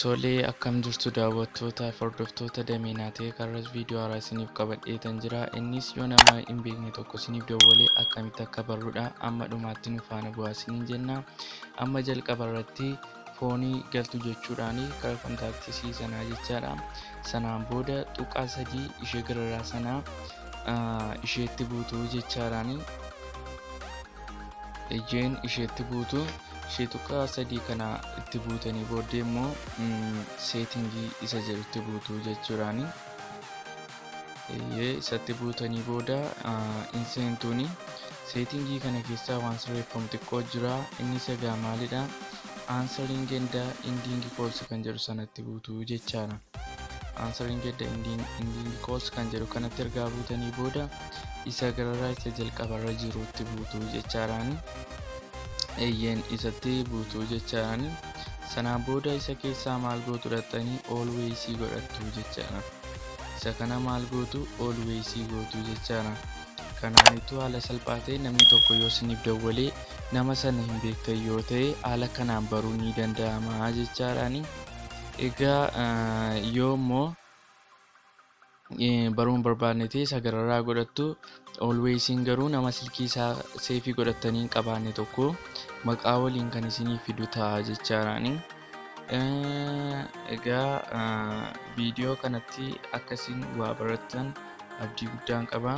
Tolee, akkam jirtu daawwattootaa fi hordoftoota Dameenaa ta'e karras viidiyoo haaraa isiniif qabadheetan jira. Innis yoo nama hin beekne tokko isiniif dawwalee akkamitti akka barruudha, amma dhumaatti nu faana bu'aa isiniin jenna. Amma jalqaba irratti foonii galtu jechuudhaani karaa kontaaktisii sanaa jechaadha. Sanaan booda tuqaa sadii ishee gararraa sanaa isheetti buutu jechaadhaani. Ijeen isheetti buutu, ishee tuqaa sadii kana itti buutanii booddee immoo seetingii isa jedhutti buutu jechuudhaani. Isatti buutanii booda in seentuuni. Seetingii kana keessaa waan sirreeffamu xiqqoo jira. Innis egaa maalidha? Answering and ending calls kan jedhu sanatti buutu jechaadha. Answering and ending calls kan jedhu kanatti ergaa buutanii booda isa gararraa isa jalqabarra jirutti buutu jechaadhaani. Eeyyeen, isatti buutu jechaadhaani. Sanaan booda isa keessaa maal gootu? Dhaxxanii always godhattu jechaadha. Isa kana maal gootu? Always gootu jechaadha. Kanaanitu haala salphaa ta'e namni tokko yoo isiniif dawwalee nama sana hin beektan yoo ta'e haala kanaan baruun ni danda'ama jechaadhaani. Egaa yoo immoo baruu hin barbaanne ta'e isa gararraa godhattu. Alwaysiin garuu nama silkii isaa save godhattanii hin qabaanne tokko maqaa waliin kan isinii fidu ta'a jechaadhaani. Egaa viidiyoo kanatti akkasiin waa barattan abdii guddaan qaba.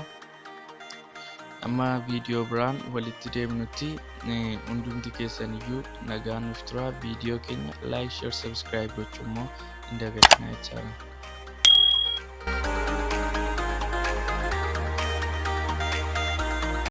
Amma viidiyoo biraan walitti deemnutti hundumti keessan iyyuu nagaan nuuf tura. Viidiyoo keenya like, share, subscribe gochuu immoo hin dagatinaa jechaadha.